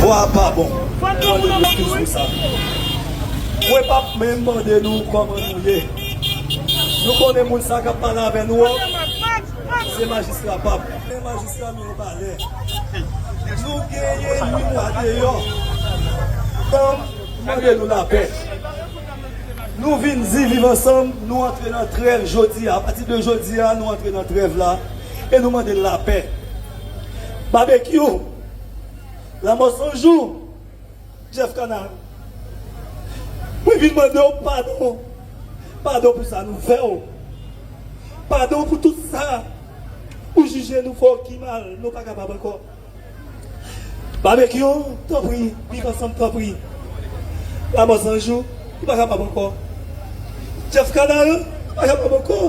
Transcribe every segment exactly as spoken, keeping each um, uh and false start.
Vwa pa bon. Mwen mande nou eskiz pou sa. Mwen p ap menm mande nou kòman nou ye. Nou konnen moun sa k ap pale avè nou an, se majistra Pap. Men majistra Mirebalais. Nou genyen ui mwa deyò. Tanm mande nou lapè. Nou vin di viv ansanm, nou antre nan trèv jodi a. Apati de jodi a, nou antre nan trèv la e nou mande lapè. Babekyou, Lanmò San Jou, Jeff Canal, mwen vin mande w padon. Padon pou sa nou fè w. Padon pou tout sa ou jije nou fè w ki mal, nou pa kapab ankò. Babekyou, tanpri, viv ansanm, tanpri. Lanmò San Jou, nou pa kapab ankò. Jeff Canal, nou pa kapab ankò.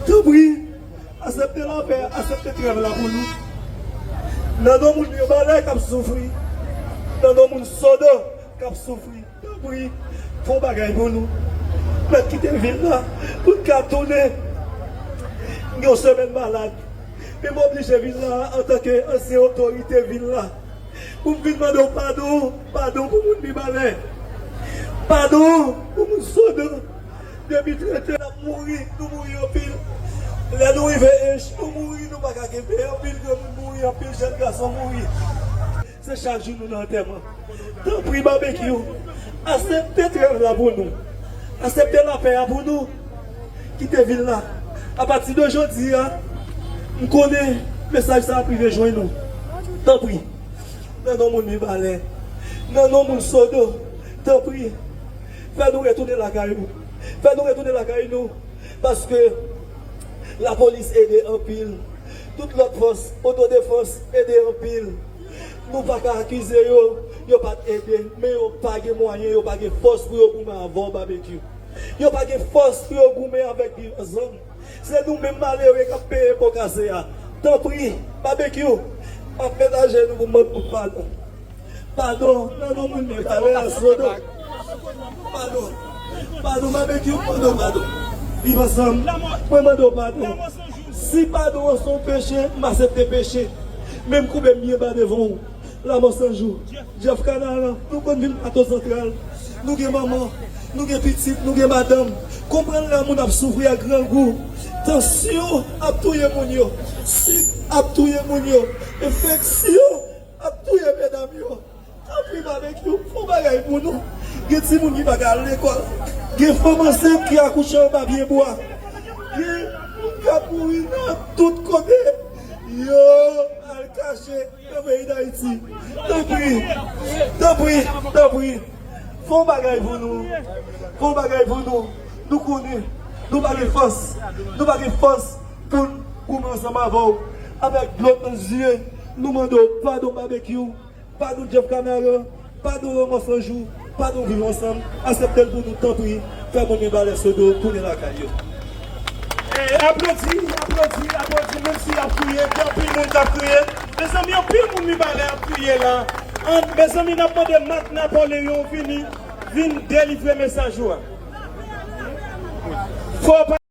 Tanpri, aksepte lapè, aksepte trèv la pou nou. Nan non moun Mirebalais k ap soufri. Nan non moun Sodo k ap soufri. Tanpri, fè yon bagay pou nou. Mèt kite vil la pou n ka tounen. M gen yon semèn malad. Men m oblije vin la antanke ansyen otorite vil la pou m vin mande w padon. Padon pou moun Mibalè. Padon pou moun Sodo. Depi trente n ap mouri, nou mouri anpil. Lè nou rive Ench, nou mouri, nou pa ka kenbe. Anpil granmoun mouri, anpil jèn gason mouri. Se chak jou nou nan antèman. Tanpri, Babekyou, aksepte trèv la pou nou. Aksepte lapè a pou nou. Kite vil la. Apati de jodi a, m konnen mesaj sa ap rive jwenn ou. Tanpri, nan non moun Mibalè, nan non moun Sodo, tanpri, fè nou retounen lakay nou. Fè nou retounen lakay nou. Paske lapolis ede anpil. Tout lòt fòs, otodefans, ede anpil. Nou pa ka akize yo, yo pa t ede, men yo pa gen mwayen, yo pa gen fòs pou yo goumen avè w, Babekyou. Yo pa gen fòs pou yo goumen avèk Viv Ansanm. Se nou menm malere k ap peye po kase a. Tanpri, Babekyou, m ap met ajenou pou m mande w padon. Padon, nan non moun Mibalè, Sodo. Padon. Padon, Babekyou, padon, padon. Viv Ansanm, mwen mande w padon. Si padon an se yon peche, m aksepte peche. Men m koube m byen ba devan w. Lanmò San Jou, Jeff Canal, nou konn vil Plato Santral. Nou gen manman, nou gen pitit, nou gen madanm. Konprann lè moun ap soufri ak grangou. Tansyon ap touye moun yo. Sik ap touye moun yo. Enfeksyon ap touye medam yo. Tanpri, Babekyou, fè yon bagay pou nou. Gen timoun ki pa ka al lekòl. Gen fanm ansent ki akouche anba pye bwa. Gen moun k ap mouri nan tout kote. Yo al kache nan peyi Dayiti. Tanpri, tanpri, tanpri. Fè yon bagay pou nou. Fè yon bagay pou nou. Nou konnen nou pa gen fòs. Nou pa gen fòs pou n goumen ansanm avè w. Avèk dlo nan zye, nou mande w padon, Babekyou. Padon Jeff Canal, padon Lanmò San Jou, padon Viv Ansanm, aksepte l pou nou, tanpri, fè moun Mibalè, Sodo tounen lakay yo. E, aplodi, aplodi, aplodi, menm si y ap kriye, gen anpil moun k ap kriye. Mezanmi, anpil moun Mibalè ap kriye la. An, mezanmi, n ap mande Mak Napoleyon vini, vin delivre mesaj ou a. Fò pa